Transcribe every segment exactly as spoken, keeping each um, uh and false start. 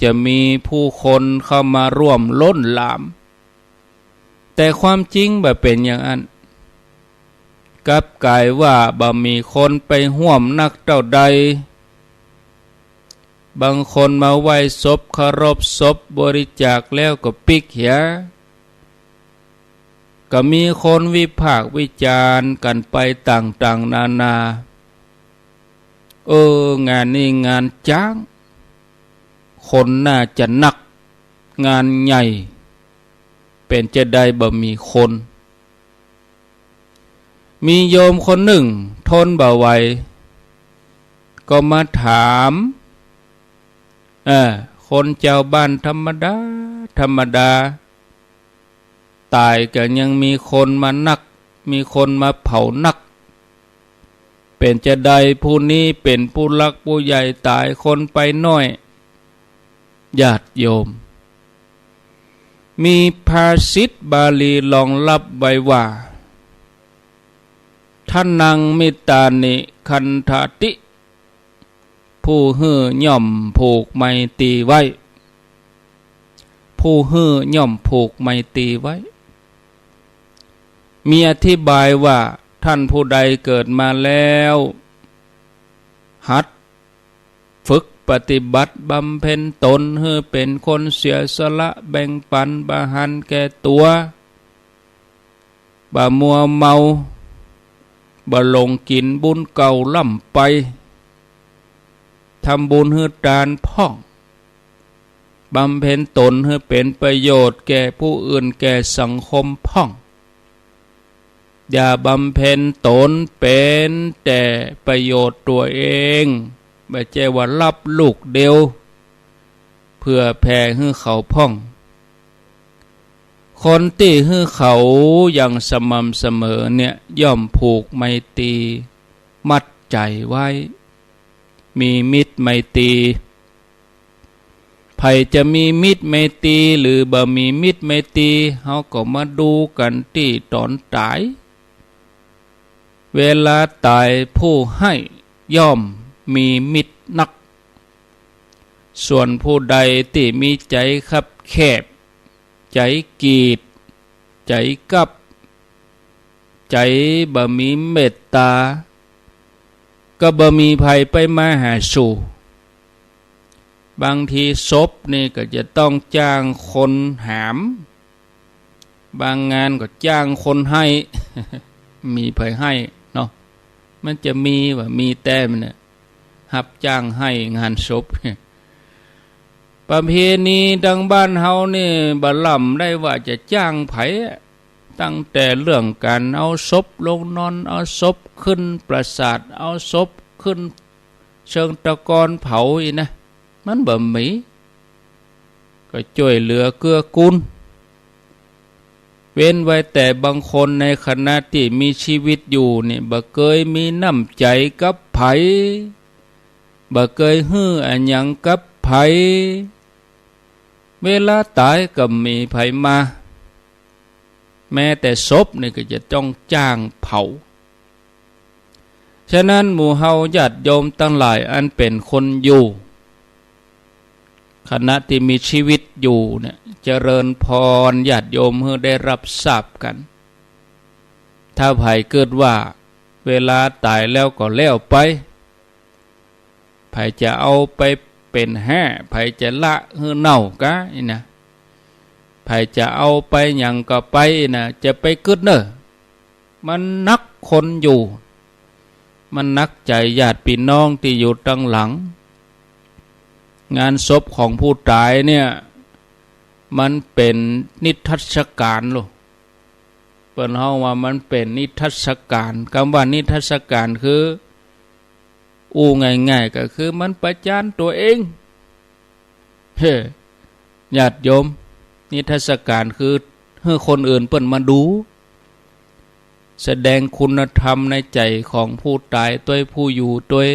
จะมีผู้คนเข้ามาร่วมล้นหลาม แต่ความจริงบ่เป๋นอย่างอั้น กลับกลายว่าบ่มีคนไปฮ่วมนักเต้าใด บางคนมาไหว้ศพ เคารพศพ บริจาคแล้วก็ปิ๊กเหีย ก็มีคนวิพากษ์วิจารณ์กั๋นไปต่างๆ นานา เออ งานนี้งานจ๊าง คนน่าจะนัก งานใหญ่ เป๋นจาใดบ่มีคน มีโยมคนนึ่งทนบ่ไหว ก็มาถาม เออ คนจาวบ้านธรรมดา ธรรมดา ต๋ายก็ยังมีคนมานัก มีคนมาเผานัก เป๋นจาใด ผู้นี้เป๋นผู้หลักผู้ใหญ่ ต๋ายคนไปน้อย ญาติโยม มีภาษิตบาลีรองรับไว้ว่า ทะนัง มิตตานิ ขัณฑาติ ผู้หื้อย่อมผูกไมตรีไว้ ผู้หื้อย่อมผูกไมตรีไว้ มีอธิบายว่า ท่านผู้ใดเกิดมาแล้ว หัดฝึกปฏิบัติบำเพ็ญตนหื้อเป๋นคนเสียสละแบ่งปัน บ่หันแก่ตั๋ว บ่มัวเมา บ่หลงกิ๋นบุญเก่าล้ำไป ทำบุญหื้อตานพ่อง บำเพ็ญตนหื้อเป๋นประโยชน์แก่ผู้อื่นแก่สังคมพ่อง อย่าบำเพ็ญตนเป๋นแต่ประโยชน์ตั๋วเอง บ่ใจ้ว่าฮับลูกเดียว เผื่อแผ่หื้อเขาพ่อง คนตี้หื้อเขาอย่างสม่ำเสมอเนี่ย ย่อมผูกไมตรี มัดใจ๋ไว้ มีมิตรไมตรี ใผจะมีมิตรไมตรีหรือบ่มีมิตรไมตรี เฮาก็มาดูกั๋นตี้ต๋อนต๋าย เวลาต๋ายผู้ให้ย่อมมีมิตรนัก ส่วนผู้ใดตี้มีใจ๋คับแคบ ใจ๋กีด ใจ๋กั๊บ ใจ๋บ่มีเมตต๋า ก็บ่มีใผไปมาหาสู่ บางทีศพนี่ก็จะต้องจ้างคนหาม บางงานก็จ้างคนให้ มีใผให้เนาะ มันจะมีบ่ มีแต๊มันเนี่ย ฮับจ้างให้งานศพ ประเพณีตางบ้านเฮานี่บ่ล้ำได้ว่าจะจ้างใผอะ ตั้งแต่เรื่องก๋านเอาศพลงนอน เอาศพขึ้นปราสาท เอาศพขึ้นเชิงตะกอนเผาอี้นะ มันบ่มี ก็จ้วยเหลือเกื้อกูล เว้นไว้แต่บางคนในขณะตี้มีชีวิตอยู่นี่ บ่เกยมีน้ำใจ๋กับใผ บ่เกยหื้ออะหยังกับใผ เวลาต๋ายก็บ่มีใผมา แม้แต่ศพนี่ก็จะต้องจ้างเผา ฉะนั้นหมู่เฮาญาติโยมตังหลายอันเป๋นคนอยู่ ขณะตี้มีชีวิตอยู่เนี่ย เจริญพรญาติโยมหื้อได้ฮับทราบกั๋น ถ้าใผกึ๊ดว่าเวลาต๋ายแล้วก็แล้วไป ใผจะเอาไปเป๋นแฮ้ ใผจะละหื้อเน่าก๊ะอี้นะ ใผจะเอาไปหยังก็ไปอี้นะ จะไปกึ๊ดเน่อ มันหนักคนอยู่ มันหนักใจ๋ญาติปี้น้องตี้อยู่ตังหลัง งานศพของผู้ต๋ายเนี่ย มันเป๋นนิทรรศก๋านโล เปิ้นฮ้องว่ามันเป๋นนิทรรศก๋าน กำว่านิทรรศก๋านคือ อู้ง่ายๆ ก็คือมันประจานตั๋วเอง เฮ้ ญาติโยม นิทรรศก๋านคือหื้อคนอื่นเปิ้นมาดู แสดงคุณธรรมในใจ๋ของผู้ต๋ายตวย ผู้อยู่ตวย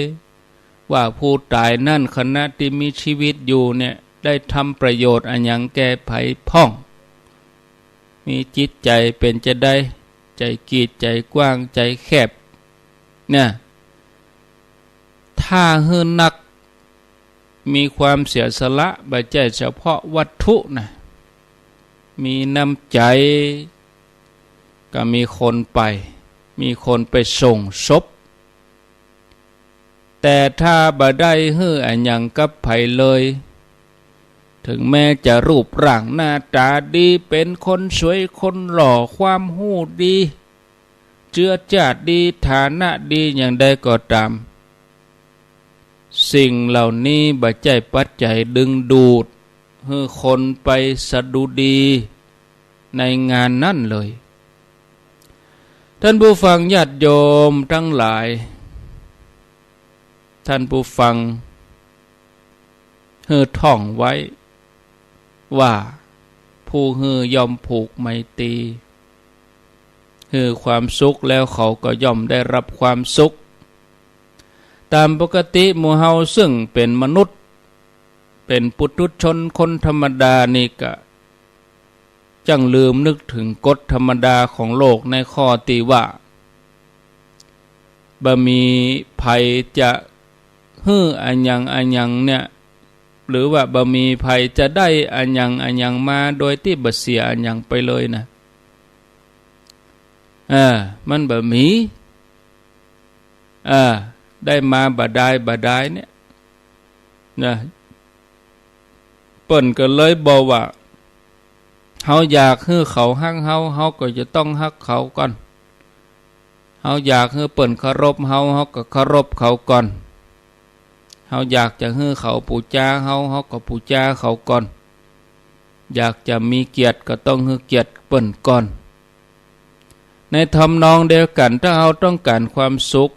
ว่าผู้ต๋ายนั้นขณะตี้มีชีวิตอยู่เนี่ย ได้ทำประโยชน์อะหยังแก่ใผพ่อง มีจิตใจ๋เป๋นจาใด ใจ๋กีด ใจ๋กว้าง ใจ๋แคบ เนี่ย ถ้าหื้อนัก มีความเสียสละ บ่ใจ้เฉพาะวัตถุนะ มีน้ำใจ๋ ก็มีคนไป มีคนไปส่งศพ แต่ถ้าบ่ได้หื้ออะหยังกับใผเลย เถิงแม้จะรูปร่างหน้าต๋าดี เป๋นคนสวยคนหล่อ ความฮู้ดี เจื๊อจ้าดี ฐานะดี อย่างใดก็ต๋าม สิ่งเหล่านี้บ่ใจ้ปัจจัยดึงดูดหื้อคนไปสะดุดีในงานนั้นเลย ท่านผู้ฟังญาติโยมตังหลาย ท่านผู้ฟังหื้อท่องไว้ว่า ผู้หื้อย่อมผูกไมตรี หื้อความสุขแล้วเขาก็ย่อมได้รับความสุข ต๋ามปกติหมู่เฮาซึ่งเป๋นมนุษย์ เป๋นปุถุชนคนธรรมดานี่ก็ จั้งลืมนึกเถิงกฎธรรมดาของโลกในข้อตี้ว่า บ่มีใผจะหื้ออะหยังอะหยังเนี่ย หรือว่าบ่มีใผจะได้อะหยังอะหยังมาโดยตี้บ่เสียอะหยังไปเลยนะ เออ มันบ่มี เออ ได้มาบ่ดายบ่ดายเนี่ย นะ เปิ้นก็เลยบอกว่า เฮาอยากหื้อเขาฮักเฮา เฮาก็จะต้องฮักเขาก่อน เฮาอยากหื้อเปิ้นเคารพเฮา เฮาก็เคารพเขาก่อน เฮาอยากจะหื้อเขาปู๋จาเฮา เฮาก็ปู๋จาเขาก่อน อยากจะมีเกียรติก็ต้องหื้อเกียรติเปิ้นก่อน ในทำนองเดียวกั๋น ถ้าเฮาต้องก๋านความสุข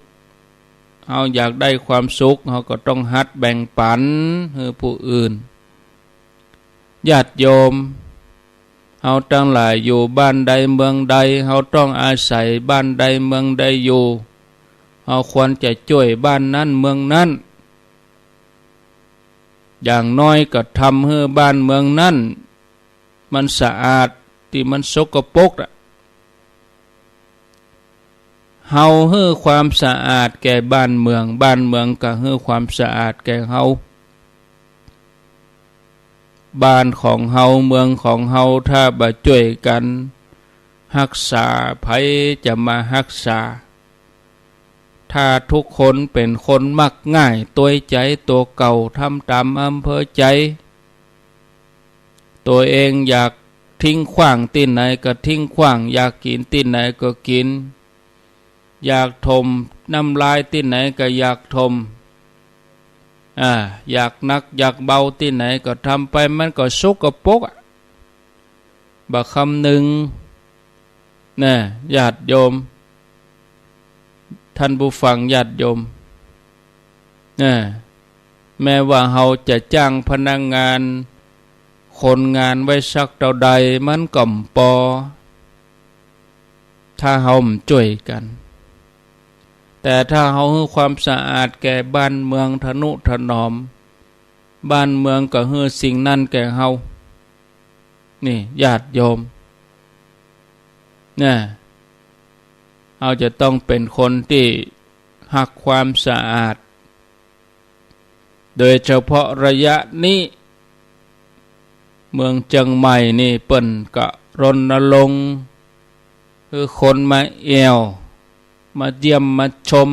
เฮาอยากได้ความสุข เฮาก็ต้องหัดแบ่งปันหื้อผู้อื่น ญาติโยม เฮาตังหลายอยู่บ้านใดเมืองใด เฮาต้องอาศัยบ้านใดเมืองใดอยู่ เฮาควรจะจ้วยบ้านนั้นเมืองนั้น อย่างน้อยก็ทำหื้อบ้านเมืองนั้น มันสะอาด ตี้มันสกปรกอะ เฮาหื้อความสะอาดแก่บ้านเมือง บ้านเมืองก็หื้อความสะอาดแก่เฮา บ้านของเฮา เมืองของเฮา ถ้าบ่จ้วยกั๋นฮักษา ใผจะมาฮักษา ถ้าทุกคนเป๋นคนมักง่าย ตวยใจ๋ตั๋วเก่า ทำต๋ามอำเภอใจ๋ ตั๋วเองอยากทิ้งขว้างตี้ไหนก็ทิ้งขว้าง อยากกิ๋นตี้ไหนก็กิ๋น อยากถมน้ำลายตี้ไหนก็อยากถม อ่า อยากหนักอยากเบาตี้ไหนก็ทำไป มันก็สกปรกอะ บ่คำนึง นะ ญาติโยม ท่านผู้ฟังญาติโยม นะ แม้ว่าเฮาจะจ้างพนักงาน คนงานไว้สักเต้าใด มันก็บ่ปอ ถ้าเฮาบ่จ้วยกั๋น แต่ถ้าเฮาหื้อความสะอาดแก่บ้านเมือง ทะนุถนอม บ้านเมืองก็หื้อสิ่งนั้นแก่เฮา นี่ญาติโยม นะ เฮาจะต้องเป๋นคนตี้ฮักความสะอาด โดยเฉพาะระยะนี้ เมืองเจียงใหม่นี่เปิ้นก็รณรงค์หื้อคนมาแอ่ว มาเยี่ยมมาชม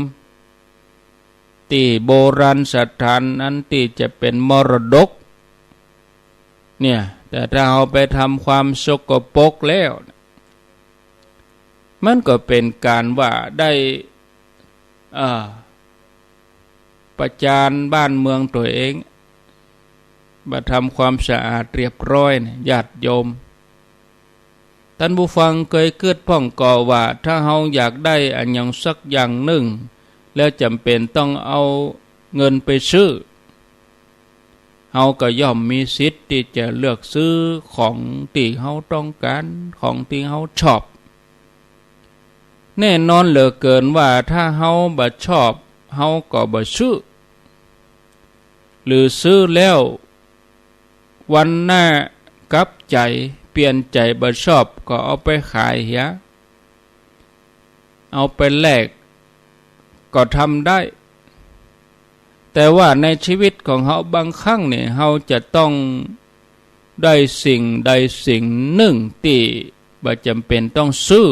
ตี้โบราณสถานอันตี้จะเป๋นมรดก เนี่ย แต่ถ้าเฮาไปทำความสกปรกแล้ว มันก็เป๋นก๋านว่าได้ อ่า ประจานบ้านเมืองตั๋วเอง บ่ทำความสะอาดเรียบร้อยเนี่ย ญาติโยม ท่านผู้ฟังเกยกึ๊ดพ่องก่อว่า ถ้าเฮาอยากได้อะหยังสักอย่างนึ่ง แล้วจ๋ำเป๋นต้องเอาเงินไปซื้อ เฮาก็ย่อมมีสิทธิ์ตี้จะเลือกซื้อของตี้เฮาต้องก๋าน ของตี้เฮาชอบ แน่นอนเหลือเกินว่าถ้าเฮาบ่ชอบ เฮาก็บ่ซื้อ หรือซื้อแล้ววันหน้ากลับใจ๋ เปลี่ยนใจ๋บ่ชอบ ก็เอาไปขายเหีย เอาไปแลกก็ทำได้ แต่ว่าในชีวิตของเฮาบางครั้งเนี่ย เฮาจะต้องได้สิ่งใดสิ่งหนึ่งตี้บ่จ๋ำเป๋นต้องซื้อ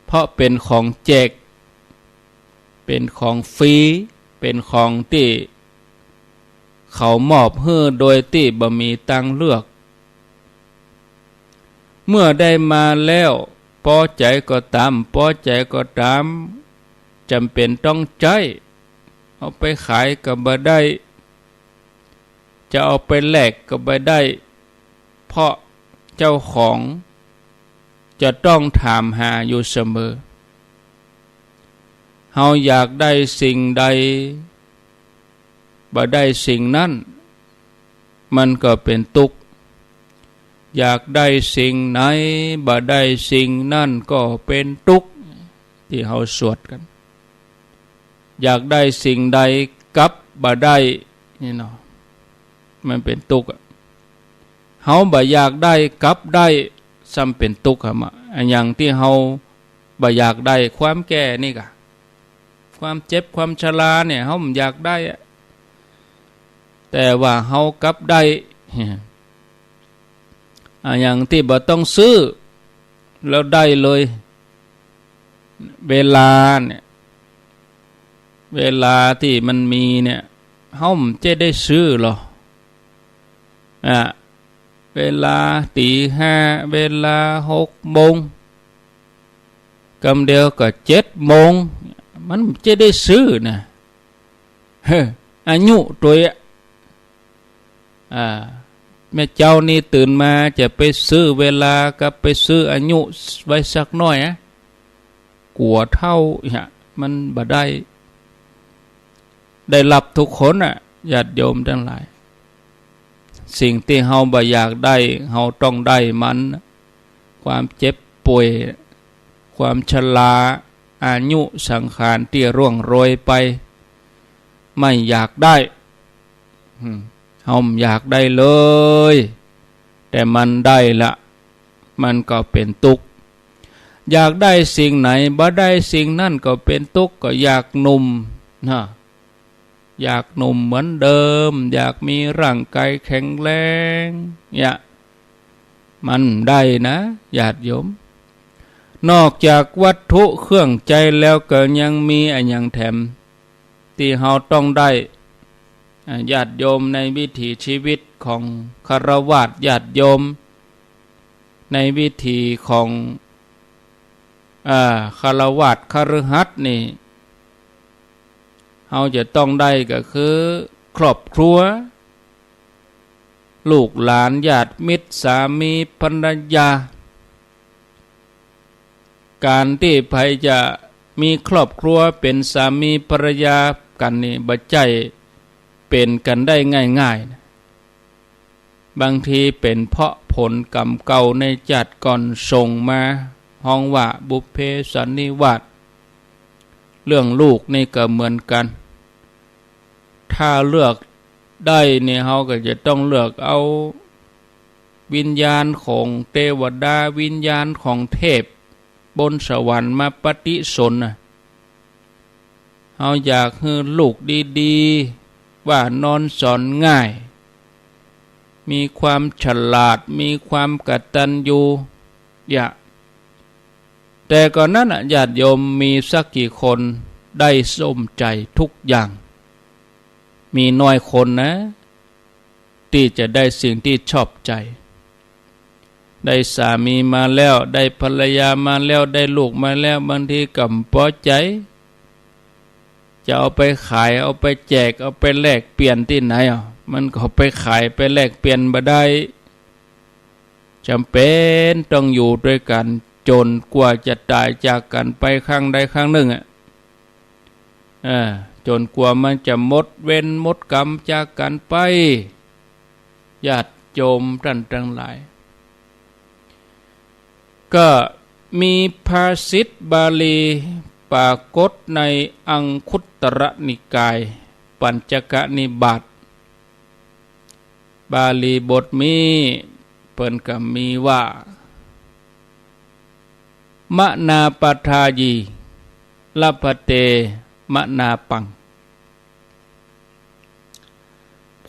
เพราะเป๋นของแจก เป๋นของฟรี เป๋นของตี้เขามอบหื้อโดยตี้บ่มีตางเลือก เมื่อได้มาแล้ว ปอใจ๋ก็ต๋าม ปอใจ๋ก็ต๋าม จ๋ำเป๋นต้องใจ๊ เอาไปขายก็บ่ได้ จะเอาไปแลกก็บ่ได้ เพราะเจ้าของจะต้องถามหาอยู่เสมอ เฮาอยากได้สิ่งใด บ่ได้สิ่งนั้น มันก็เป๋นตุ๊กข์ อยากได้สิ่งไหน บ่ได้สิ่งนั้นก็เป๋นตุ๊กข์ ตี้เฮาสวดกั๋น อยากได้สิ่งใดกลับบ่ได้ นี่เนาะ มันเป๋นตุ๊กข์อะ เฮาบ่อยากได้กลับได้ ซ้ำเป๋นตุ๊กข์อะมะ อะหยังตี้เฮาบ่อยากได้ ความแก่นี่ก่ะ ความเจ็บ ความชราเนี่ย เฮาบ่อยากได้อะ แต่ว่าเฮากลับได้ อะหยังตี้บ่ต้องซื้อ แล้วได้เลย เวลาเนี่ย เวลาตี้มันมีเนี่ย เฮาบ่ใจ้ได้ซื้อหรอ อะ เวลาตี๋ห้า เวลาหกโมง กำเดียวก็เจ็ดโมง มันบ่ใจ้ได้ซื้อนะ เฮ้อ อายุตวยอะ อ่า แม่เจ้านี่ตื่นมาจะไปซื้อเวลากับไปซื้ออายุไว้สักหน้อยอะ กั๋วเฒ่าอะ มันบ่ได้ ได้ฮับทุกคนน่ะ ญาติโยมตังหลาย สิ่งตี้เฮาบ่อยากได้ เฮาต้องได้มัน ความเจ็บป่วย ความชรา อายุสังขารตี้ร่วงโรยไป ไม่อยากได้ อืม เฮาบ่อยากได้เลย แต่มันได้ละ มันก็เป๋นตุ๊กข์ อยากได้สิ่งไหน บ่ได้สิ่งนั้นก็เป๋นตุ๊กข์ ก็อยากหนุ่มนะ อยากหนุ่มเหมือนเดิม อยากมีร่างกายแข็งแรง เนี่ย มันบ่ได้นะ ญาติโยม นอกจากวัตถุเครื่องใจ๊แล้วก็ยังมีอะหยังแถม ตี้เฮาต้องได้ อ่า ญาติโยม ในวิถีชีวิตของฆราวาสญาติโยม ในวิถีของ อ่า ฆราวาสคฤหัสถ์นี่ เฮาจะต้องได้ก็คือครอบครัว ลูกหลาน ญาติมิตร สามีภรรยา ก๋านตี้ใผจะมีครอบครัวเป๋นสามีภรรยากั๋นนี่ บ่ใจ้เป๋นกั๋นได้ง่ายๆ นะ บางทีเป๋นเพราะผลกรรมเก่าในจาติก่อนส่งมา ฮ้องว่าบุพเพสันนิวาส เรื่องลูกนี่ก็เหมือนกั๋น ถ้าเลือกได้นี่ เฮาก็จะต้องเลือกเอาวิญญาณของเตวดา วิญญาณของเทพบนสวรรค์มาปฏิสนธิน่ะ เฮาอยากหื้อลูกดีๆ ว่านอนสอนง่าย มีความฉลาด มีความกตัญญู อย่า แต่ก่อนนั้นน่ะ ญาติโยมมีสักกี่คนได้สมใจ๋ทุกอย่าง มีน้อยคนนะ ตี้จะได้สิ่งตี้ชอบใจ๋ ได้สามีมาแล้ว ได้ภรรยามาแล้ว ได้ลูกมาแล้ว บางทีก็บ่ปอใจ๋ จะเอาไปขาย เอาไปแจก เอาไปแลกเปลี่ยนตี้ไหนอ่ะ มันก็ไปขายไปแลกเปลี่ยนบ่ได้ จ๋ำเป๋นต้องอยู่ตวยกั๋นจ๋นกว่าจะต๋ายจากกั๋นไปครั้งใดครั้งนึ่งอะ เออ จ๋นกว่ามันจะหมดเวรหมดกรรมจากกั๋นไป ญาติโยมต้านตังหลาย ก็มีภาษิตบาลีปรากฏในอังคุตตรนิกาย ปัญจกนิบาต บาลีบทนี้เปิ้นก็มีว่า มนาปทายี ลัพพะเต มนาปัง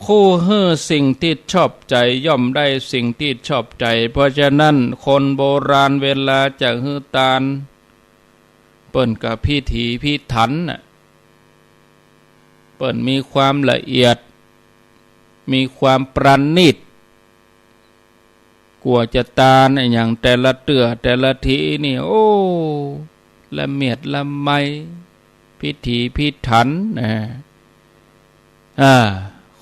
ผู้หื้อสิ่งตี้ชอบใจ๋ย่อมได้สิ่งตี้ชอบใจ๋ เพราะฉะนั้นคนโบราณเวลาจะหื้อตาน เปิ้นก็พิถีพิถันน่ะ เปิ้นมีความละเอียด มีความประณีต กว่าจะตานอะหยังแต่ละเตื้อแต่ละทีนี่ โอ้ ละเมียดละไม พิถีพิถันนะ อ่า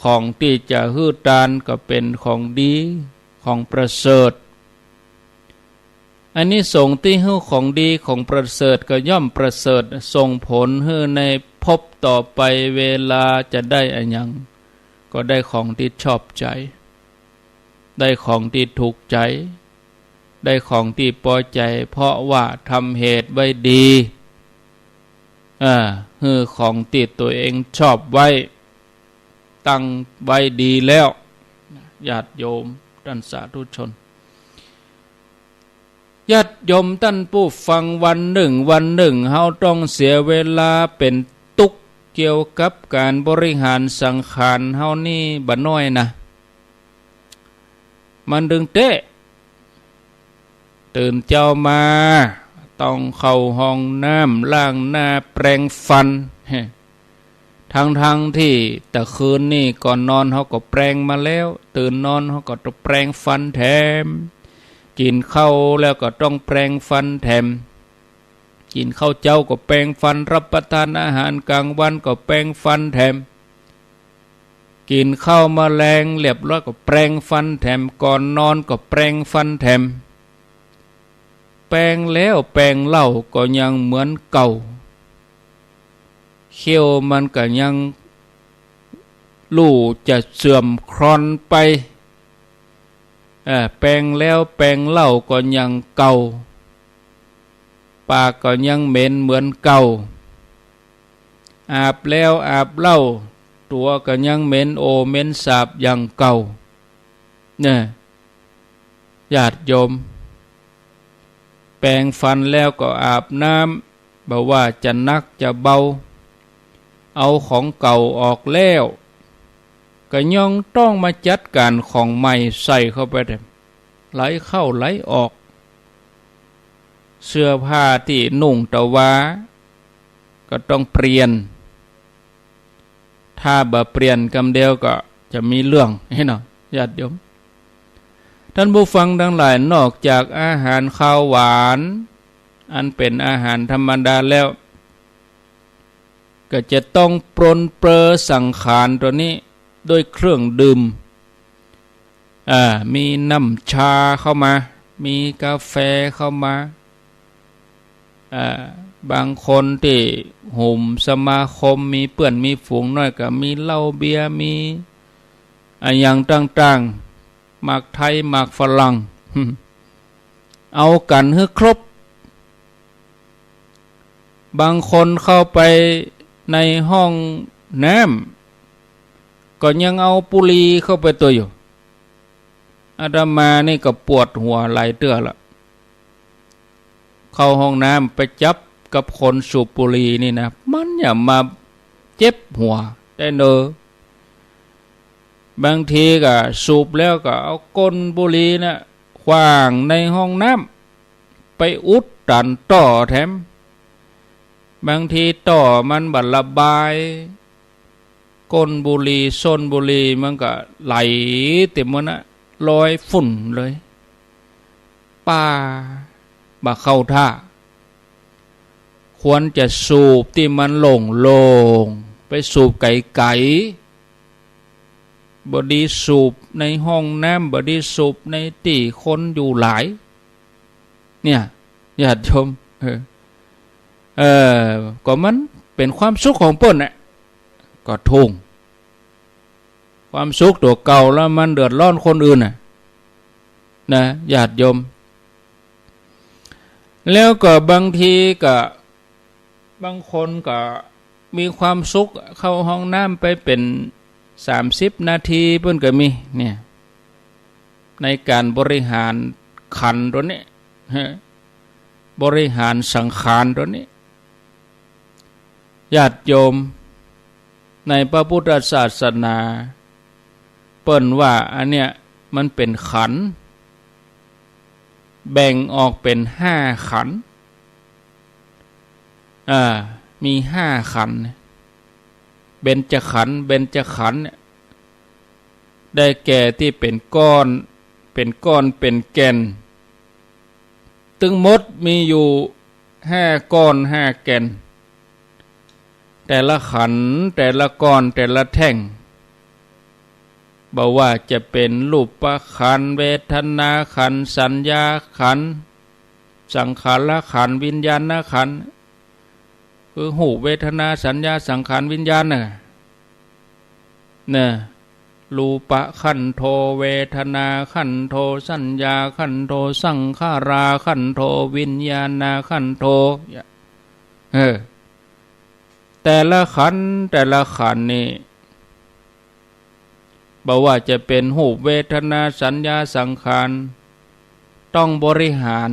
ของตี้จะหื้อตานก็เป๋นของดี ของประเสริฐ อานิสงส์ตี้หื้อของดีของประเสริฐก็ย่อมประเสริฐ ส่งผลหื้อในภพต่อไปเวลาจะได้อะหยัง ก็ได้ของตี้ชอบใจ๋ ได้ของตี้ถูกใจ๋ ได้ของตี้ปอใจ๋ เพราะว่าทำเหตุไว้ดี อ่า หื้อของตี้ตั๋วเองชอบไว้ ตั้งไว้ดีแล้ว ญาติโยมต้านสาธุชน ญาติโยมต้านผู้ฟัง วันนึ่งวันนึ่งเฮาต้องเสียเวลาเป๋นตุ๊กข์เกี่ยวกับก๋านบริหารสังขารเฮานี่บ่น้อยนะ มันตึงเต๊ะ ตื่นเจ๊ามาต้องเข้าห้องน้ำ ล้างหน้า แปรงฟัน ทั้งๆ ตี้ตะคืนนี่ก่อนนอนเฮาก็แปรงมาแล้ว ตื่นนอนเฮาก็ต้องแปรงฟันแถม กิ๋นข้าวแล้วก็ต้องแปรงฟันแถม กิ๋นข้าวเจ๊าก็แปรงฟัน รับประทานอาหารก๋างวันก็แปรงฟันแถม กิ๋นข้าวมาแลงเรียบร้อยก็แปรงฟันแถม ก่อนนอนก็แปรงฟันแถม แปรงแล้วแปรงเล่าก็ยังเหมือนเก่า เขี้ยวมันก็ยังลู่จะเสื่อมคลอนไป เอ่อ แปรงแล้วแปรงเล่าก็ยังเก่า ปากก็ยังเหม็นเหมือนเก่า อาบแล้วอาบเล่า ตั๋วก็ยังเหม็นโอเหม็นสาบอย่างเก่า เนี่ย ญาติโยม แปรงฟันแล้วก็อาบน้ำ บ่ว่าจะหนักจะเบา เอาของเก่าออกแล้ว ก็ยังต้องมาจัดก๋านของใหม่ใส่เข้าไปแถม ไหลเข้าไหลออก เสื้อผ้าตี้นุ่งตะวาก็ต้องเปลี่ยน ถ้าบ่เปลี่ยนกำเดียวก็จะมีเรื่อง หันก่อ ญาติโยม ต้านผู้ฟังตังหลาย นอกจากอาหารคาวหวาน อันเป๋นอาหารธรรมดาแล้ว ก็จะต้องปรนเปรอสังขารตั๋วนี้ด้วยเครื่องดื่ม อ่า มีน้ำชาเข้ามา มีกาแฟเข้ามา อ่า บางคนตี้หมู่สมาคม มีเปื้อนมีฝูงน้อยก็มีเหล้าเบียร์ มีอะหยังต่างๆ หมากไทย หมากฝรั่ง เอากั๋นหื้อครบ บางคนเข้าไปในห้องน้ำ ก็ยังเอาบุหรี่เข้าไปตั๋วอยู่ อาตมานี่ก็ปวดหัวหลายเตื้อละ เข้าห้องน้ำไปจับกับคนสูบบุหรี่นี่นะ มันอย่ามาเจ็บหัวได้เนอะ บางทีก็สูบแล้วก็เอาก้นบุหรี่น่ะขว้างในห้องน้ำ ไปอุดตันต้อแถม บางทีต้อมันบ่ระบาย ก้นบุหรี่ส้นบุหรี่มันก็ไหลเต๋มหมดนะ ลอยฝุ่นเลย ป้า บ่เข้าท่า ควรจะสูบตี้มันโล่งๆ ไปสูบไก๋ๆ บ่ดีสูบในห้องน้ำ บ่ดีสูบในตี้คนอยู่หลาย เนี่ย ญาติโยม เออ เออ ก็มันเป๋นความสุขของเปิ้นน่ะ ก็ถูก ความสุขตั๋วเก่าแล้วมันเดือดร้อนคนอื่นน่ะ นะ ญาติโยม แล้วก็บางทีก็ บางคนก็มีความสุข เข้าห้องน้ำไปเป๋นสามสิบนาทีเปิ้นก็มี เนี่ย ในก๋านบริหารขันธ์ตั๋วนี้ ฮะ บริหารสังขารตั๋วนี้ ญาติโยม ในพระพุทธศาสนา ปิ้นว่าอันเนี้ยมันเป๋นขันธ์ แบ่งออกเป๋นห้าขันธ์ อ่า มีห้าขันธ์ เบญจขันธ์ เบญจขันธ์เนี่ย ได้แก่ตี้เป๋นก้อน เป๋นก้อน เป๋นแก่น ตึงหมดมีอยู่ห้าก้อนห้าแก่น แต่ละขันธ์ แต่ละก้อน แต่ละแท่ง บ่ว่าจะเป๋นรูปขันธ์ เวทนาขันธ์ สัญญาขันธ์ สังขารขันธ์ วิญญาณขันธ์ คือฮูป เวทนา สัญญา สังขาร วิญญาณน่ะ น่ะ รูปขันโธ เวทนาขันโธ สัญญาขันโธ สังขาราขันโธ วิญญาณขันโธ เออ แต่ละขันธ์ แต่ละขันธ์นี่ บ่ว่าจะเป๋นฮูป เวทนา สัญญา สังขาร ต้องบริหาร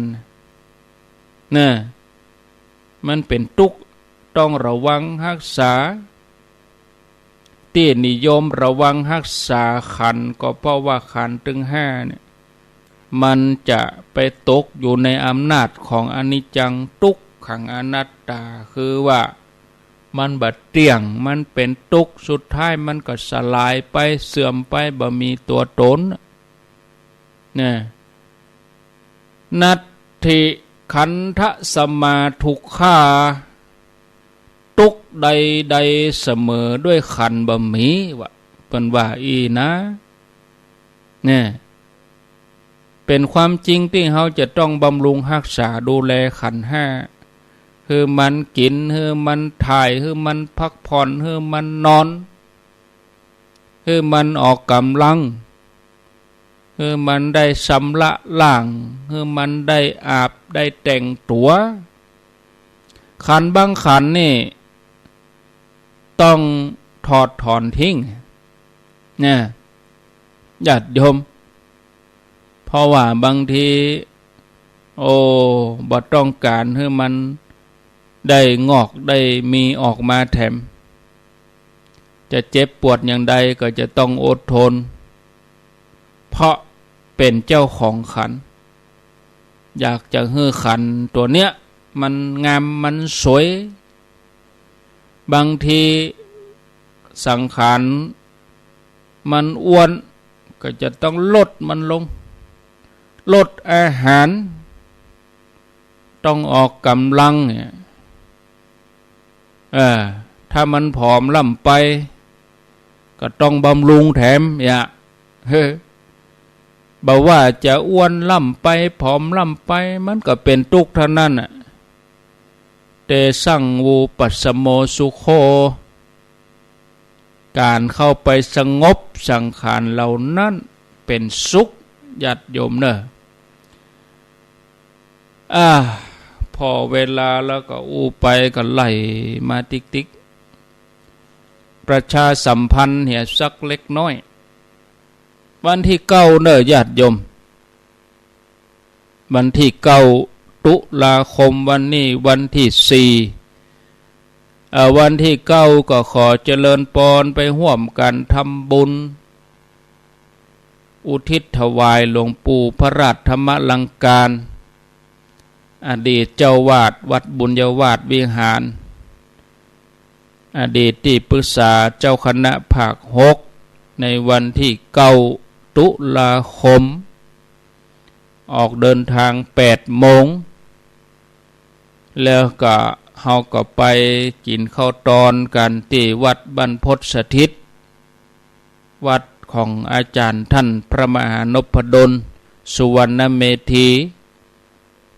เน่อ มันเป๋นตุ๊กข์ ต้องระวังฮักษา ตี้นิยมระวังฮักษาขันธ์ ก็เพราะว่าขันธ์ตึงห้าเนี่ย มันจะไปตกอยู่ในอำนาจของอนิจจัง ทุกขัง อนัตตา คือว่ามันบ่เตี้ยง มันเป๋นตุ๊กข์ สุดท้ายมันก็สลายไป เสื่อมไป บ่มีตั๋วต๋น น่ะ นัตถิขันธะสมาทุกขา ตุ๊กข์ใดๆ เสมอด้วยขันธ์บ่มี ว่า เปิ้นว่าอี้นะ เนี่ย เป๋นความจริงตี้เฮาจะต้องบำรุงฮักษาดูแลขันธ์ห้า หื้อมันกิ๋น หื้อมันถ่าย หื้อมันพักผ่อน หื้อมันนอน หื้อมันออกก๋ำลัง หื้อมันได้ชำระล้าง หื้อมันได้อาบ ได้แต่งตั๋ว ขันธ์บางขันธ์นี่ ต้องถอดถอนทิ้ง เนี่ย ญาติโยม เพราะว่าบางที โอ้ บ่ต้องก๋านหื้อมันได้งอกได้มีออกมาแถม จะเจ็บปวดอย่างใดก็จะต้องอดทน เพราะเป๋นเจ้าของขันธ์ อยากจะหื้อขันธ์ตั๋วเนี้ยมันงามมันสวย บางทีสังขารมันอ้วน ก็จะต้องลดมันลง ลดอาหาร ต้องออกก๋ำลังเนี่ย เออ ถ้ามันผอมล้ำไป ก็ต้องบำรุงแถม อย่า เฮ้อ บ่ว่าจะอ้วนล้ำไป ผอมล้ำไป มันก็เป๋นตุ๊กข์เต้านั้นน่ะ เตสัง วุปัสสโม สุโข ก๋านเข้าไปสงบสังขารเหล่านั้นเป๋นสุข ญาติโยมเน่อ อ่า พอเวลาแล้วก็อู้ไปก็ไหลมาติ๊กๆ ประชาสัมพันธ์เหียสักเล็กน้อย วันตี้เก้าเน่อ ญาติโยม วันตี้เก้าตุลาคม วันนี้วันตี้สี่ เอ่อ วันตี้เก้าก็ขอเจริญปอนไปฮ่วมกั๋นทำบุญ อุทิศถวายหลวงปู่พระราชธรรมลังการ อดีตเจ้าวาดวัดบุญยวาสวิหาร อดีตตี้ปรึกษาเจ้าคณะภาคหก ในวันตี้เก้าตุลาคม ออกเดินทางแปดโมง แล้วก็เฮาก็ไปกิ๋นข้าวตอนกั๋นตี้วัดบรรพตสถิต วัดของอาจ๋ารย์ต้านพระมหานพดล สุวรรณเมธี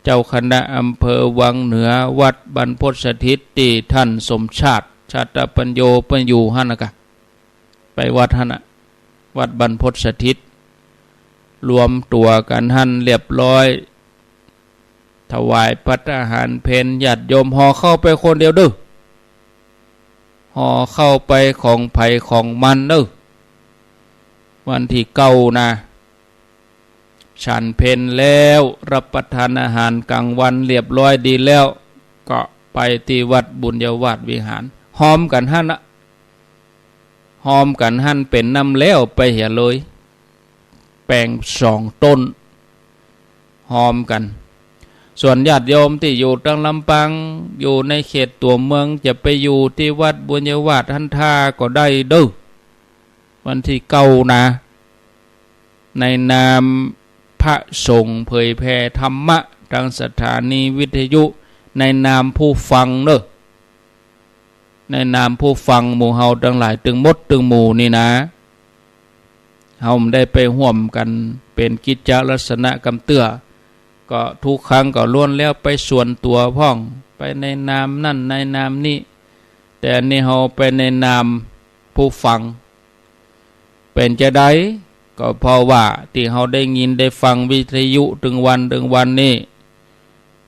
เจ้าคณะอำเภอวังเหนือ วัดบรรพตสถิตตี้ต้านสมชาติ ชาตปัญโญ เปิ้นอยู่หั้นนะกะ ไปวัดหั้นน่ะ วัดบรรพตสถิต รวมตั๋วกั๋นหั้นเรียบร้อย ถวายภัตตาหารเพล ญาติโยมห่อข้าวไปคนเดียวเน่อ ห่อข้าวไปของใผของมันเน่อ วันตี้เก้านะ ฉันเพลแล้ว รับประทานอาหารกลางวันเรียบร้อยดีแล้ว ก็ไปตี้วัดบุญยวาสวิหาร ฮอมกั๋นหั้นน่ะ ฮอมกั๋นหั้นเป๋นน้ำแล้วไปเหียเลย แป๋งสองต้น ฮอมกั๋น ส่วนญาติโยมตี้อยู่ตางลำปาง อยู่ในเขตตั๋วเมือง จะไปอยู่ตี้วัดบุญญาวาสหั้นต้าก็ได้เน่อ วันตี้เก้านะ ในนามพระสงฆ์เผยแผ่ธรรมะตางสถานีวิทยุ ในนามผู้ฟังเน่อ ในนามผู้ฟังหมู่เฮาตังหลายตึงหมดตึงหมู่นี่นะ เฮาบ่ได้ไปฮ่วมกั๋นเป๋นกิจจะลักษณะกำเตื้อ ก็ทุกครั้งก็ล้วนแล้วไปส่วนตั๋วพ่อง ไปในนามนั้นในนามนี้ แต่อันนี้เฮาไปในนามผู้ฟัง เป๋นจาใด ก็เพราะว่าตี้เฮาได้ยินได้ฟังวิทยุตึงวันตึงวันนี้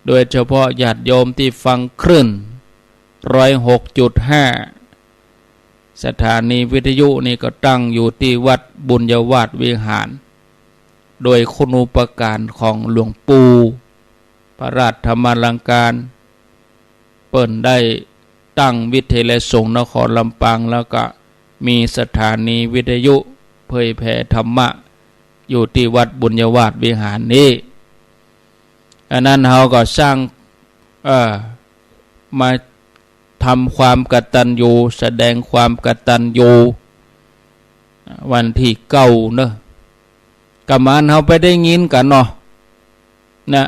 โดยเฉพาะญาติโยมตี้ฟังคลื่นร้อยหกจุดห้า สถานีวิทยุนี่ก็ตั้งอยู่ตี้วัดบุญญาวาสวิหาร โดยคุณูปการของหลวงปู่พระราชธรรมาลังการ เปิ้นได้ตั้งวิทยาลัยสงฆ์นครลำปาง แล้วก็มีสถานีวิทยุเผยแผ่ธรรมะอยู่ตี้วัดบุญญาวาสวิหารนี้ อันนั้นเฮาก็สร้าง เอ่อ มาทำความกตัญญู แสดงความกตัญญู วันตี้เก้าเนาะ กำอันเฮาไปได้ยินกั๋นเนาะ นะ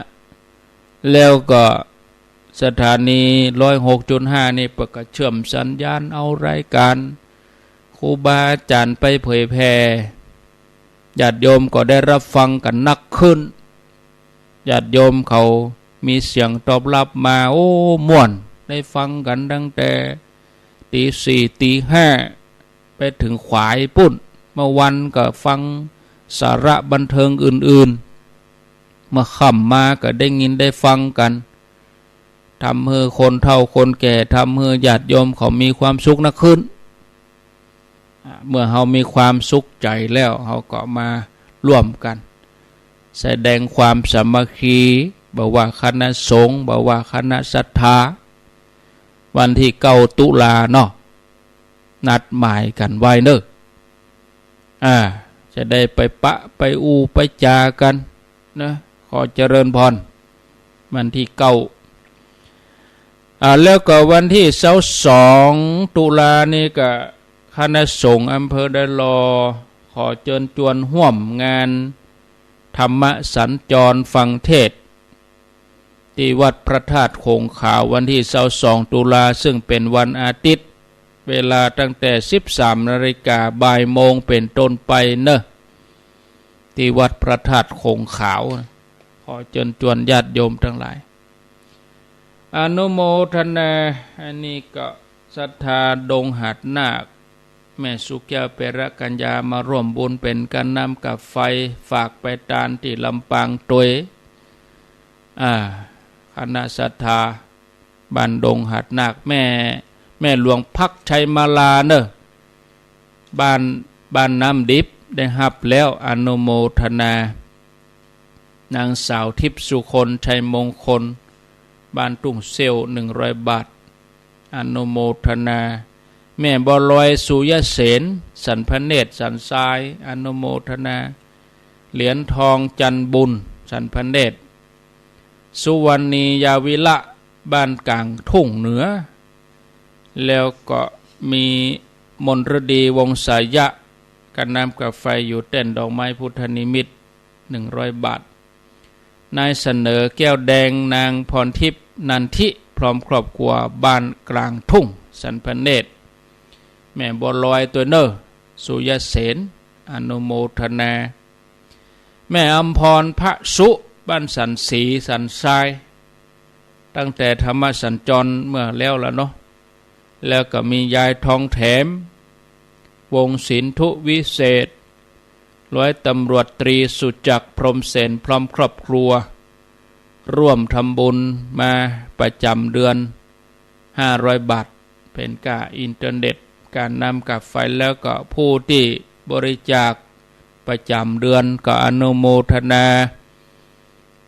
แล้วก็สถานีร้อยหกจุดห้านี่เปิ้นก็เชื่อมสัญญาณเอารายการครูบาอาจ๋ารย์ไปเผยแผ่ ญาติโยมก็ได้รับฟังกั๋นนักขึ้น ญาติโยมเขามีเสียงตอบรับมา โอ้ ม่วน ได้ฟังกั๋นตั้งแต่ตีสี่ ตีห้า ไปเถิงขวายปู๊น เมื่อวันก็ฟังสาระบันเทิงอื่นๆ เมื่อค่ำมาก็ได้ยินได้ฟังกั๋น ทำหื้อคนเฒ่าคนแก่ ทำหื้อญาติโยมเขามีความสุขนักขึ้น อ่า เมื่อเฮามีความสุขใจ๋แล้ว เฮาก็มาร่วมกั๋น แสดงความสามัคคี บ่ว่าคณะสงฆ์ บ่ว่าคณะศรัทธา วันตี้เก้าตุลาเนาะ นัดหมายกั๋นไว้เน่อ อ่า จะได้ไปปะไปอู้ไปจ๋ากั๋นนะ ขอเจริญพร วันตี้เก้า อ่า แล้วก็วันตี้ซาวสองตุลานี่ก็คณะสงฆ์อำเภอดอยหล่อ ขอเจิญจวนฮ่วมงานธรรมสัญจรฟังเทศน์ ตี้วัดพระธาตุโขงขาว วันตี้ซาวสองตุลา ซึ่งเป๋นวันอาทิตย์ เวลาตั้งแต่สิบสามนาฬิกา บ่ายโมงเป๋นต้นไปเน่อ ตี้วัดพระธาตุโขงขาว ขอเจิญจวนญาติโยมตังหลาย อนุโมทนา อันนี้ก็ศรัทธาดงหาดนาค แม่สุแก้ว เประกัญญา มาร่วมบุญเป๋นก๋านน้ำก๋าไฟ ฝากไปตานตี้ลำปางตวย อ่า คณะศรัทธาบ้านดงหาดนาค แม่ แม่หลวงพักชัยมาลาเน่อ บ้าน บ้านน้ำดิบ ได้ฮับแล้ว อนุโมทนา นางสาวทิพย์สุคน ชัยมงคล บ้านทุ่งเสี้ยว หนึ่งร้อยบาท อนุโมทนา แม่บัวลอย สุยเสน สันพระเนตร สันทราย อนุโมทนา เหรียญทอง จันทร์บุญ สันพระเนตร สุวรรณี ยาวิละ บ้านกลางทุ่งเหนือ แล้วก็มีมนฤดี วงศ์สายะ ก๋านน้ำก๋าไฟอยู่แต้นดอกไม้พุทธนิมิตร หนึ่งร้อยบาท นายเสนอ แก้วแดง นางพรทิพย์ นันทิ พร้อมครอบครัว บ้านกลางทุ่ง สันพระเนตร แม่บัวลอยตวยเน่อ สุยเสน อนุโมทนา แม่อำพร พระสุ บ้านสันศรี สันทราย ตั้งแต่ธรรมสัญจรเมื่อแล้วล่ะเนาะ แล้วก็มียายทองแถม วงศ์สินธุวิเศษ ร้อยตำรวจตรีสุจักร พรหมเสน พร้อมครอบครัว ร่วมทำบุญมาประจ๋ำเดือน ห้าร้อยบาท เป๋นก้าอินเทอร์เน็ต ก๋านน้ำก๋าไฟ แล้วก็ผู้ตี้บริจาคประจ๋ำเดือนก็อนุโมทนา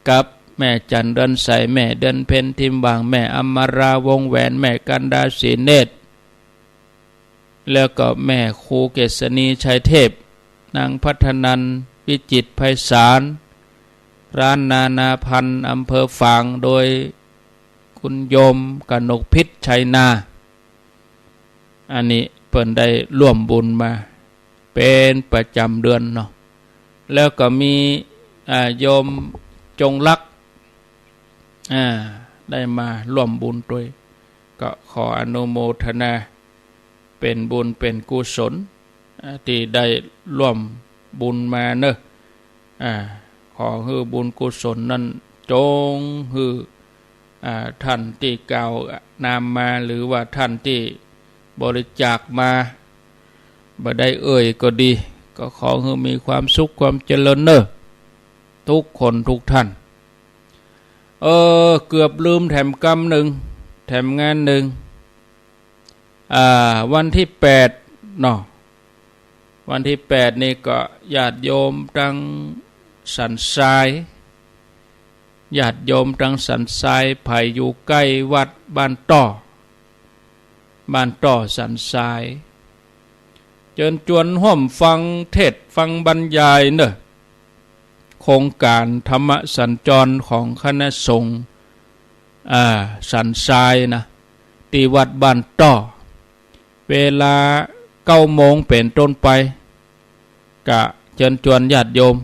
กับแม่จันทร์เดือนใส แม่เดือนเพ็ญ ทิมหว่าง แม่อมรา วงศ์แหวน แม่กันดา ศรีเนตร แล้วก็แม่ครูเกษณี ชัยเทพ นางพัฒนันท์ วิจิตรไพศาล ร้านนานาพันธ์ อำเภอฝาง โดยคุณโยมกนกพิษ ชัยนา อันนี้เปิ้นได้ร่วมบุญมาเป๋นประจ๋ำเดือนเนาะ แล้วก็มี อ่า โยมจงรัก อ่า ได้มาร่วมบุญตวย ก็ขออนุโมทนา เป๋นบุญเป๋นกุศล อ่า ตี้ได้ร่วมบุญมาเนาะ อ่า ขอหื้อบุญกุศลนั้นจงหื้อ อ่า ท่านตี้กล่าวนามมา หรือว่าท่านตี้บริจาคมา บ่ได้เอ่ยก็ดี ก็ขอหื้อมีความสุขความเจริญเนาะ ทุกคนทุกท่าน เออ เกือบลืมแถมกำนึ่ง แถมงานนึ่ง อ่า วันตี้แปดเนาะ วันตี้แปดนี่ก็ญาติโยมตังสันทราย ญาติโยมตังสันทราย ใผอยู่ใก้วัดบ้านต้อ บ้านต้อสันทราย เจิญจวนฮ่วมฟังเทศน์ฟังบรรยายเนาะ โครงก๋านธรรมสัญจรของคณะสงฆ์ อ่า สันทรายนะ ตี้วัดบ้านต้อ เวลาเก้าโมงเป๋นต้นไป ก็เจิญจวนญาติโยม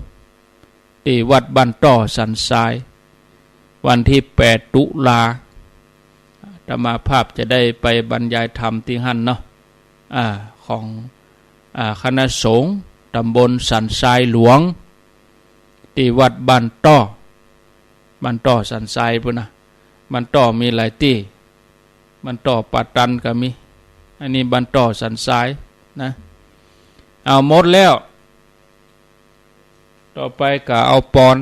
ตี้วัดบ้านต้อสันทราย วันตี้แปดตุลา อาตมาภาพจะได้ไปบรรยายธรรมตี้หั้นเนาะ อ่า ของ อ่า คณะสงฆ์ตำบลสันทรายหลวง ตี้วัดบ้านต้อ บ้านต้อสันทรายปู้นนะ บ้านต้อมีหลายตี้ บ้านต้อป่าตันก็มี อันนี้บ้านต้อสันทรายนะ เอาหมดแล้ว ต่อไปก็เอาปอน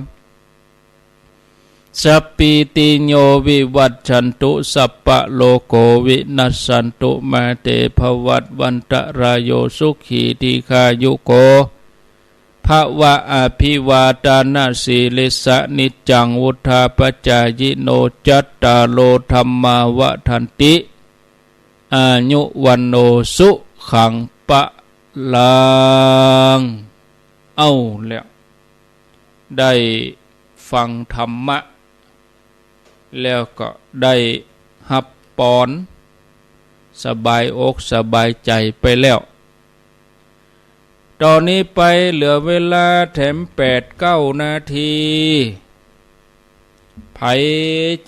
สัพพีติโยวิวัชชันตุ สัพพะโรโควินัสสันตุ มาเตภวัตวันตะราโย สุขีทีฆายุโก ภะวะ อภิวาทานะสีลิสสะ นิจจังวุฑฒาปะจายิโน จัตตาโรธัมมาวัฑฒันติ อายุวัณโณสุขังพะลัง เอาแล้ว ได้ฟังธรรมะ แล้วก็ได้ฮับปอน สบายอกสบายใจ๋ไปแล้ว ต๋อนนี้ไปเหลือเวลาแถมแปดเก้านาที ใผ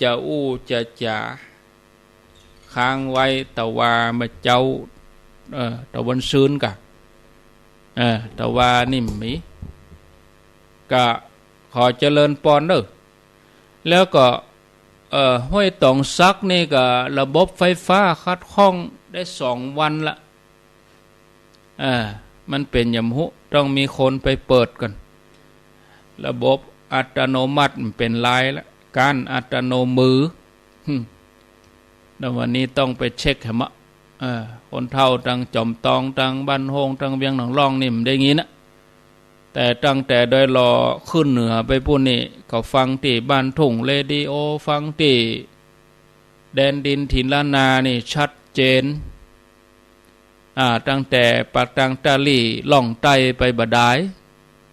จะอู้จะจ๋า ค้างไว้ตะวาเมื่อเจ๊า เอ่อ ตะวันซืนก่ะ เอ่อ ตะวานี่มี ก็ขอเจริญปอนเนาะ แล้วก็ เอ่อ ห้วยต๋องสักนี่ก็ระบบไฟฟ้าขัดข้องได้สองวันละ อ่า มันเป๋นหยังบ่ฮู้ ต้องมีคนไปเปิดก่อน ระบบอัตโนมัติมันเป๋นลายละ ก้านอัตโนมือ หึ่ม แล้ววันนี้ต้องไปเช็คแหมอะ เออ คนเฒ่าตังจอมตอง ตังบ้านโฮ่ง ตังเวียงหนองล่องนี่มันได้ยินนะ แต่ตั้งแต่ดอยหล่อขึ้นเหนือไปปู้นนี่ ก็ฟังตี้บ้านทุ่งเรดิโอ ฟังตี้แดนดินถิ่นล้านนานี่ชัดเจน อ่า ตั้งแต่ปากตางตาลี่ล่องใต้ไปบ่ดาย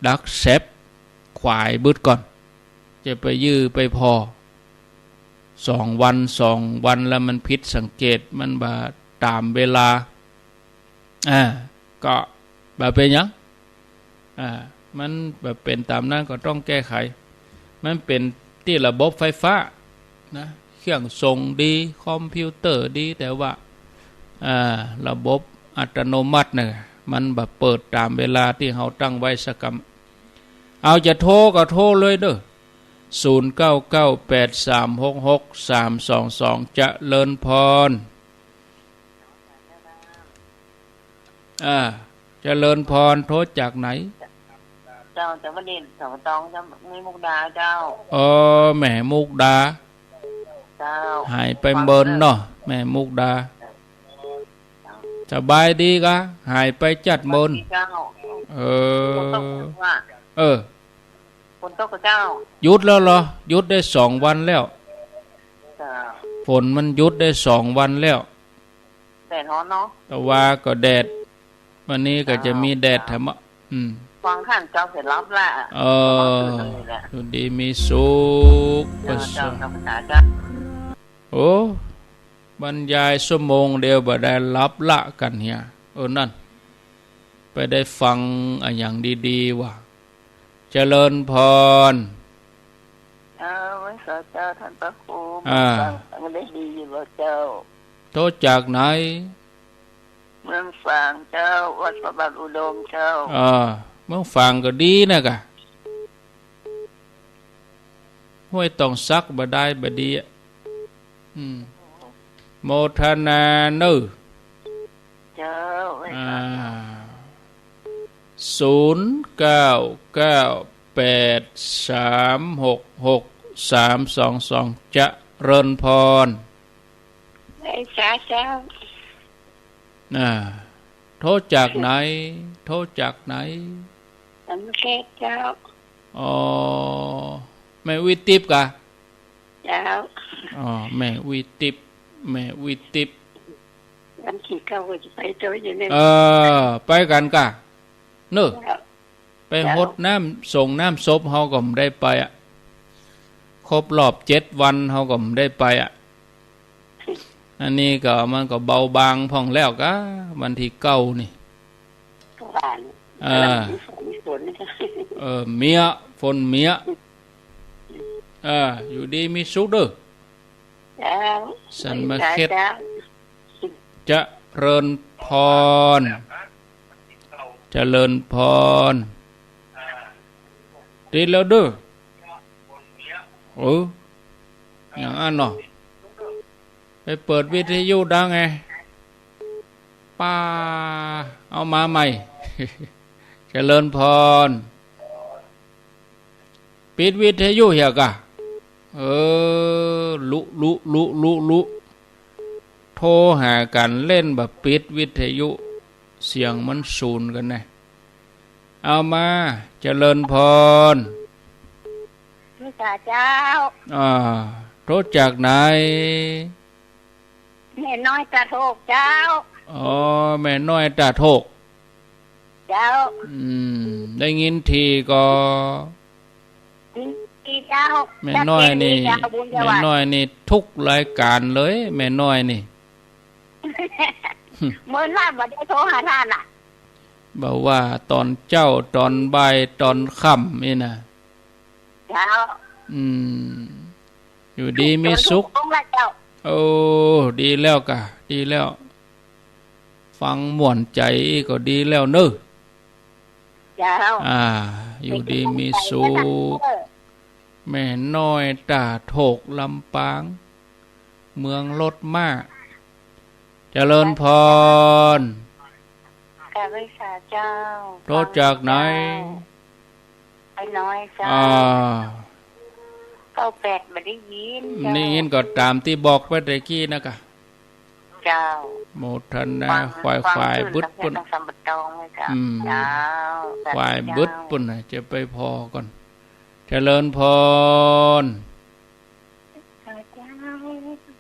ดักแซ็ป ขวายบึดก่อน จะไปยื้อไปผ่อ สองวัน สองวันแล้วมันผิดสังเกต มันบ่ต๋ามเวลา อ่า ก็บ่เป๋นหยัง อ่า มันบ่เป๋นต๋ามนั้นก็ต้องแก้ไข มันเป๋นตี้ระบบไฟฟ้านะ เครื่องส่งดี คอมพิวเตอร์ดี แต่ว่า อ่า ระบบอัตโนมัติเนี่ย มันบ่เปิดต๋ามเวลาตี้เฮาตั้งไว้สักกำ เอาจะโทรก็โทรเลยเนาะ ศูนย์เก้าเก้าแปดสามหกหกสามสองสอง เจริญพร อ่า เจริญพร โทรจากไหน เจ้า จากบ้านเด่น สองตอง เจ้า แม่มุกดา เจ้า อ๋อ แม่มุกดา เจ้า หายไปเมินเนาะ แม่มุกดา สบายดีกะ หายไปจัดเมิน เจ้า เออ ฝนตกว่ะ เออ ฝนตกกะเจ้า หยุดแล้วเหรอ หยุดได้สองวันแล้ว เจ้า ฝนมันหยุดได้สองวันแล้ว ดดฮ้อนเนาะ ตะวาก็แดด วันนี้ก็จะมีแดดแถมอ่ะ อืม ฟังท่านเจ้าเสร็จหลับละ เออ อยู่ดีมีสุข เจ้า ประเสริฐ เจ้า เจ้า โอ้ บรรยายชั่วโมงเดียวบ่ได้หลับละกั๋นเหีย เออ นั่น ไปได้ฟังอะหยังดีๆ ว่ะ เจริญพร เออ ไหว้สาเจ้าท่านพระครู อ่า ฟังได้ดีอยู่บ่เจ้า โทรจากไหน เมืองฝางเจ้า วัดพระบาทอุดมเจ้า เออ เมืองฝางก็ดีนะกะ ห้วยตองสักบ่ได้บ่ดีอะ อืม โมทนาเนอะ เจ้า อ่า ศูนย์เก้าเก้าแปดสามหกหกสามสองสอง เจริญพร ไหว้สาเจ้า อ่า โทรจากไหน โทรจากไหน ศรีสะเกษเจ้า อ๋อ แม่วิติปกะ เจ้า อ๋อ แม่วิติป แม่วิติป วันตี้เก้าก็จะไปโตอยู่เนี่ย เออ ไปกั๋นกะ เนอะ เจ้า ไปหดน้ำสงน้ำศพเฮาก็บ่ได้ไปอะ ครบรอบเจ็ดวันเฮาก็บ่ได้ไปอะ อันนี้ก็มันก็เบาบางพ่องแล้วกะ วันตี้เก้านี่ เออ เออ เมี้ย ฝนเมี้ย เออ อยู่ดีมีสุขเด้อ เจ้า สันมาเข็ด เจ้า เจริญพร เจริญพร ติดแล้วเด้อ เออ อย่างอั้นเนาะ ไปเปิดวิทยุดังไง ป้า เอามาใหม่ เจริญพร ปิดวิทยุเหียกะ เออ ลุ ลุ ลุ ลุ ลุ โทรหากั๋นเล่นบ่ปิดวิทยุ เสียงมันสูญกั๋นแน่ เอามา เจริญพร ไหว้สาเจ้า อ่า โทรจากไหน แม่น้อยตาโทกเจ้า อ๋อ แม่น้อยตาโทก เจ้า อืม ได้ยินทีก็ ดีเจ้า แม่น้อยนี่ เจ้าบุญสวัสดิ์ แม่น้อยนี่ทุกรายการเลย แม่น้อยนี่ เหมือนว่าบ่ได้โทรหาท่านน่ะ บ่ว่าต๋อนเจ๊า ต๋อนบ่าย ต๋อนค่ำนี่นะ เจ้า อืม อยู่ดีมีสุข จนทุกองค์ละเจ้า โอ้ ดีแล้วกะ ดีแล้ว ฟังม่วนใจ๋ก็ดีแล้วเนอะ เจ้า อ่า อยู่ดีมีสุข แม่น้อยตาโทก ลำปาง เมืองรถม้า เจริญพร กราบไหว้สาเจ้า โทรจากไหน แม่น้อยเจ้า อ่า เก้าแปดบ่ได้ยินเจ้า ได้ยินก็ต๋ามตี้บอกไปตะกี้นะกะ เจ้า โมทนา ฟัง ขวาย ฟัง ขวาย ขึ้น บึดปุ้น ตั้งแต่สัมปตองเลยเจ้า อืม เจ้า ขวาย สาธุเจ้า บึดปุ้นน่ะ จะไปผ่อก่อน เจริญพร สาเจ้า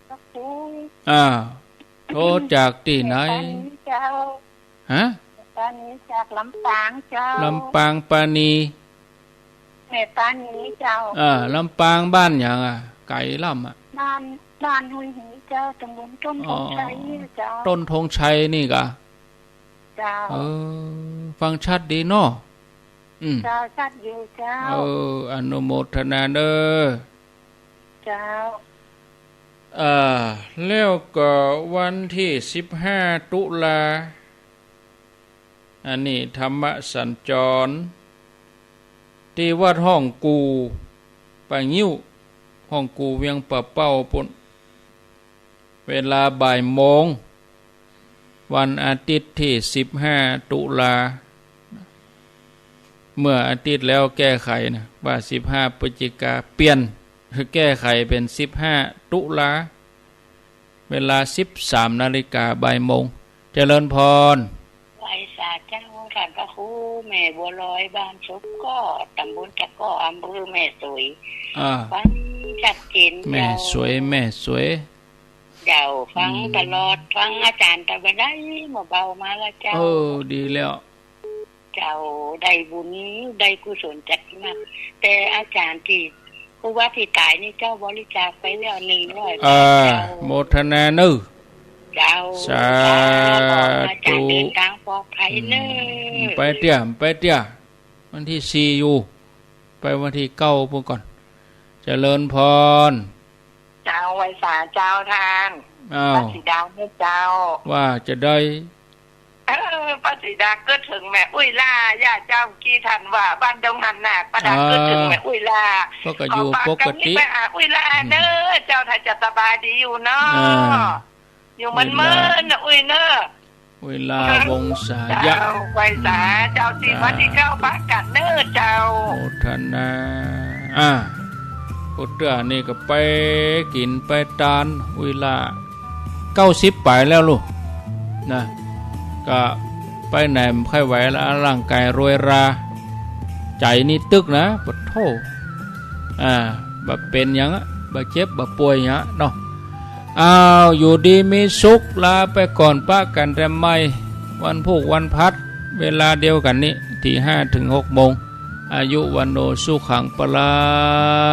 พระครู อ่า โทรจากตี้ไหน แม่ปานีเจ้า ฮะ แม่ปานีจากลำปางเจ้า ลำปางปานี แม่ปานีเจ้า อ่า ลำปางบ้านหยังอะ ไก๋ล้ำอะ บ้าน บ้านห้วยหีเจ้า ตำบลต้นธงชัย อ๋อ เจ้า ต้นธงชัยนี่กะ เจ้า เออ ฟังชัดดีเนาะ อืม เจ้า ชัดอยู่เจ้า เออ อนุโมทนาเด้อ เจ้า อ่า แล้วก็วันตี้สิบห้าตุลา อันนี้ธรรมสัญจร ตี้วัดฮ่องกู่ ป่างิ้ว ฮ่องกู่เวียงป่าเป้าปุ้น เวลาบ่ายโมง วันอาทิตย์ตี้สิบห้าตุลา เมื่ออาทิตย์แล้วแก้ไขนะ ว่าสิบห้าพฤศจิกา เปลี่ยน แก้ไขเป๋นสิบห้าตุลา เวลาสิบสามนาฬิกา บ่ายโมง เจริญพร ไหว้สาเจ้า ท่านพระครู แม่บัวลอย บ้านศพก้อ ตำบลตะก้อ อำเภอแม่สวย อ่า ฟังชัดเจน แม่สวย เจ้า แม่สวย เจ้า ฟัง อืม ตลอด ฟังอาจ๋ารย์ตะวันใดบ่เบามาแล้วเจ้า เออ ดีแล้ว เจ้า ได้บุญ ได้กุศลจัดมาก แต่อาจ๋ารย์ตี้ ผู้ว่าตี้ต๋ายนี่เจ้า บริจาคไปแล้วหนึ่งร้อยบาท อ่า เจ้า โมทนาเน้อ เจ้า สาธุ อาจ๋ารย์เดินตางปลอดภัยเน้อ อืม ไปเตื้อ ไปเตื้อ วันตี้สี่อยู่ ไปวันตี้เก้าปู๊นก่อน เจริญพร เจ้า ไหว้สาเจ้าต้าน อ้าว ป้าศรีดาเน้อเจ้า ว่าจะได้ เออ ป้าศรีดาเกิดเถิงแม่อุ๊ยลา ย่าเจ้า กี้ต้านว่าบ้านดงหาดนาค ป้าดา อ่า เกิดเถิงแม่อุ๊ยลา ก็ ก็อยู่ ขอฝาก ปกติ กำนี้ไปหาอุ๊ยลาเน้อ อืม เจ้า ถ้าจะสบายดีอยู่เนาะ อ่า อยู่เมินๆ เวลา เน้ออุ๊ยเน้อ เวลาวงศายะ เจ้า ไหว้สาเจ้า ตี้ อ่า วันตี้เก้าปะกั๋นเน้อเจ้า โมทนา อ่า ผู้เตื้อนี่ก็ไปกิ๋นไปตาน อุ๊ยลา เก้าสิบป๋ายแล้วลูก นะ ก็ไปไหนบ่ค่อยไหวละ ร่างก๋ายรวยรา ใจ๋นี่ตึกนะ ปะโธ่ อ่า บ่เป๋นหยังอะ บ่เจ็บ บ่ป่วยหยังอะเนาะ อ้าว อยู่ดีมีสุข ลาไปก่อน ปะกั๋นแต่ใหม่ วันพูกวันพัด เวลาเดียวกั๋นนี้ ตี้ห้าเถิงหกโมง อายุ วัณโณ สุขัง พลัง